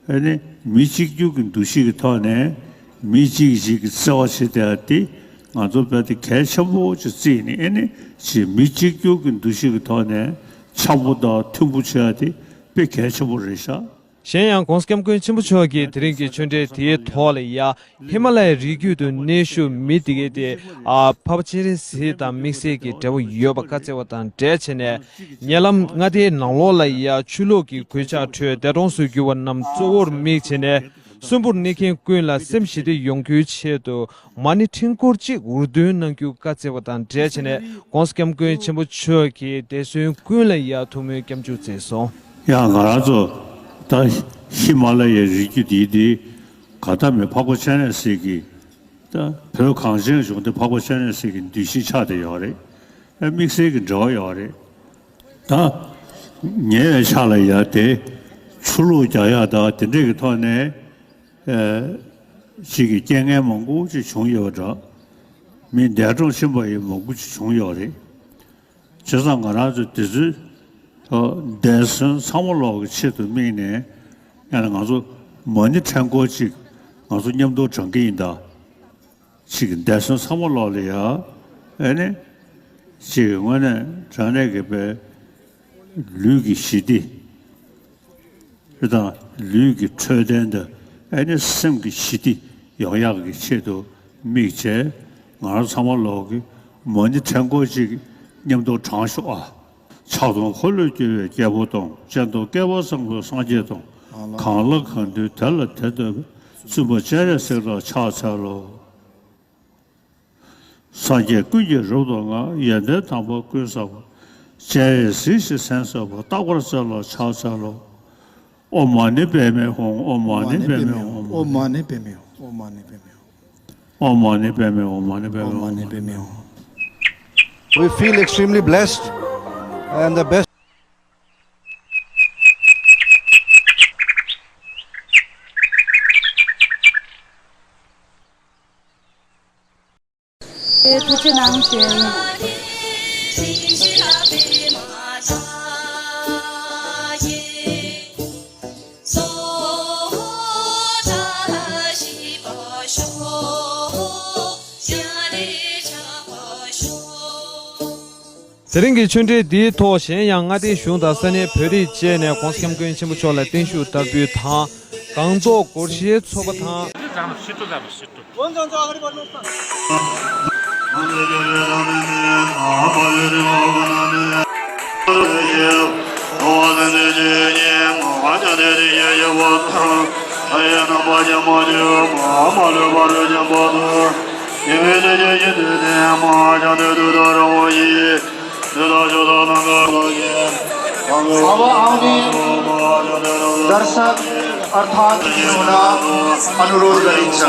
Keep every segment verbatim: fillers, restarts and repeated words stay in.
ཨ་ནི་མི་གཅིག་གྱུར་གྱི་འདུ་ཤེས་ཀྱི་ཐོག་ནས་མི་གཅིག་གིས་གཅིག་གི་བརྩེ་བ་བྱེད་བསྡད་ཡ་དེ་ང་ཚོ་བོད་དེ་གལ་ཆེན་པོ་ཅིག་བརྩིས་ནས། ཨ་ནི་ཅིག་མི་གཅིག་གྱུར་གྱི་འདུ་ཤེས་ཀྱི་ཐོག་ནས་འཆམ་པོ་དང་མཐུན་པོ་བྱེད་ཡ་དེ་དཔེ་གལ་ཆེན་པོ་རེད་ཤག། གཞན་ཡང་༸གོང་ས་༸སྐྱབས་མགོན་ཆེན་པོ་མཆོག་གིས་དེ་རིང་གི་ཆོས་འབྲེལ་དེའི་ཐོག་ལ་ཡ། ཧི་མ་ལ་ཡའི་རི་རྒྱུད་དུ་གནས་བཞུགས་མི་དེ་གའི་དེ། ཨ། འཕགས་པ་སྤྱན་རས་གཟིགས་དང་དམིགས་བསལ་གྱི་འབྲེལ་བ་ཡོད་པ་བཀའ་སྩལ་བ་དང་འབྲེལ་བྱས་ནས། ཉེ་ལམ་མངའ་སྡེའི་ནང་ལོགས་ལ་ཡ་ཆོས་ལུགས་ཀྱི་གོད་ཆག་ཁྲོད་འདས་གྲོངས་སུ་གྱུར་བ་རྣམས་གཙོ་བོར་དམིགས་བྱས་ནས། གསོན་པོར་གནས་མཁན་ཀུན་ལ་སེམས་ཞི་བདེ་ཡོང་རྒྱུའི་ཆེད་དུ། མ་ཎི་ཕྲེང་སྐོར་གཅིག་འུར་འདོན་གནང་རྒྱུ་བཀའ་སྩལ་བ་དང་འབྲེལ་བྱས་ནས། ༸གོང་ས་༸སྐྱབས་མགོན་ཆེན་པོ་མཆོག་གིས་འདས་གསོན་ཀུན་ལ་ཡ་ཐུགས་སྨོན་སྐྱབས་འཇུག་སྩལ་སོང་། ཡང་ང་རང་ཚོ་ད་ཧི་མ་ལ་ཡའི་རི་རྒྱུད་འདི་དེ་ག་ད་མི་འཕགས་པ་སྤྱན་རས་གཟིགས་ཀྱིས། ད་བོད་གངས་ཅན་ལྗོངས་འདི་འཕགས་པ་སྤྱན་རས་གཟིགས་ཀྱི་གདུལ་ཞིང་ཆགས་བསྡད་ཡོད་རེད། ཨ། དམིགས་བསལ་གྱི་འབྲེལ་བ་ཡོད་རེད། ད་ཉེ་བའི་ཆར་ལ་ཡ་དེ་ཆུ་ལོག་རྒྱག་ཡ་ད་དེ་འདྲས་ཀྱི་ཐོག་ནས། ཨ། ཅིག་གི་རྐྱེན་ངན་མང་པོ་ཅིག་བྱུང་ཡོད་པ་འདྲ། མི་འདས་གྲོངས་ཕྱིན་པ་ཡང་མང་པོ་ཅིག་བྱུང་ཡོད་རེད། བྱས་ཙང་ང་རང་ཚོ་དེ་ཚོའི་འདས་གསོན་ཚང་མ་ལོག་གི་ཆེད་དུ་དམིགས་ནས། ཡང་ན་ང་ཚོ་མ་ཎི་ཕྲེང་སྐོར་ཅིག་ང་ཚོ་མཉམ་དུ་བགྲང་གི་ཡིན་ད། ཅིག་གི་འདས་གསོན་ཚང་མ་ལོག་ལ་ཡ། ཨ་ནི་ཅིག་གི་དངོས་གནས་དྲང་གནས་ཀྱི་པའི་ལུས་ཀྱི་ཞི་བདེ། དེ་དང་ལུས་ཀྱི་འཕྲོད་བསྟེན་དང་། ཨ་ནི་སེམས་ཀྱི་ཞི་བདེ་ཡོང་ཡག་གི་ཆེད་དུ་དམིགས་བྱས། ང་རང་ཚང་མ་ལོག་གི་མ་ཎི་ཕྲེང་སྐོར་ཅིག་མཉམ་དུ་བགྲང་ཤོག་ཨ། ཕྱག་སྟོང་འཁོར་ལོས་སྒྱུར་བའི་རྒྱལ་པོ་དང་། སྤྱན་སྟོང་བསྐལ་པ་བཟང་པོའི་སངས་རྒྱས་དང་། གང་ལ་གང་འདུལ་དེ་ལ་དེ་འདོད་པའི། བཙུན་པ་སྤྱན་རས་གཟིགས་ལ་ཕྱག་འཚལ་ལོ། སངས་རྒྱས་ཀུན་གྱི་རབ་ཏུ་བསྔགས། ཡོན་ཏན་དམ་པ་ཀུན་བསགས་པ། སྤྱན་རས་གཟིགས་ཞེས་མཚན་གསོལ་བ། རྟག་པར་བརྩེ་ལ་ཕྱག་འཚལ་ལོ། ཨོཾ་མ་ཎི་པདྨེ་ཧཱུྃ། ཨོཾ་མ་ཎི་པདྨེ་ཧཱུྃ། ཨོཾ་མ་ཎི་པདྨེ་ཧཱུྃ། ཨོཾ་མ་ཎི་པདྨེ་ཧཱུྃ། ཨོཾ་མ་ཎི་པདྨེ་ཧཱུྃ། ཨོཾ་མ་ཎི་པདྨེ་ཧཱུྃ། We feel extremely blessed and the best. ཐུགས་རྗེ་གནང་ཞུ་ཡ་ཡིན། དེ་རིང་གི་ཆོས་འབྲེལ་འདིའི་ཐོག་གཞན་ཡང་མངའ་སྡེའི་གཞུང་དང་ས་གནས་བོད་རིགས་བཅས་ནས་༸གོང་ས་༸སྐྱབས་མགོན་ཆེན་པོ་མཆོག་ལ་བརྟན་བཞུགས་དར་འབུལ་དང་། སྒང་ཏོག་སྒོར་གཞས་ཚོགས་པ་དང་། अब आउने दर्शकहरूलाई अनुरोध गरिन्छ।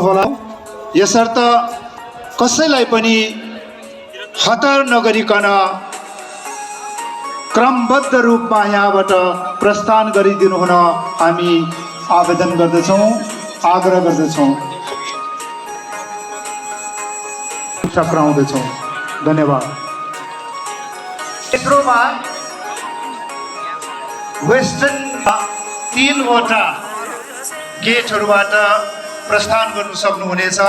होला। यसर्थ कसैलाई पनि हतार नगरिकन क्रमबद्ध रूपमा यहाँबाट प्रस्थान गरिदिनु हुन हामी आवेदन गर्दछौँ, आग्रह गर्दछौँ, टक्राउँदछौँ। धन्यवाद। तेस्रोमा वेस्टर्न तिनवटा गेटहरूबाट प्रस्थान गर्नु सक्नुहुनेछ।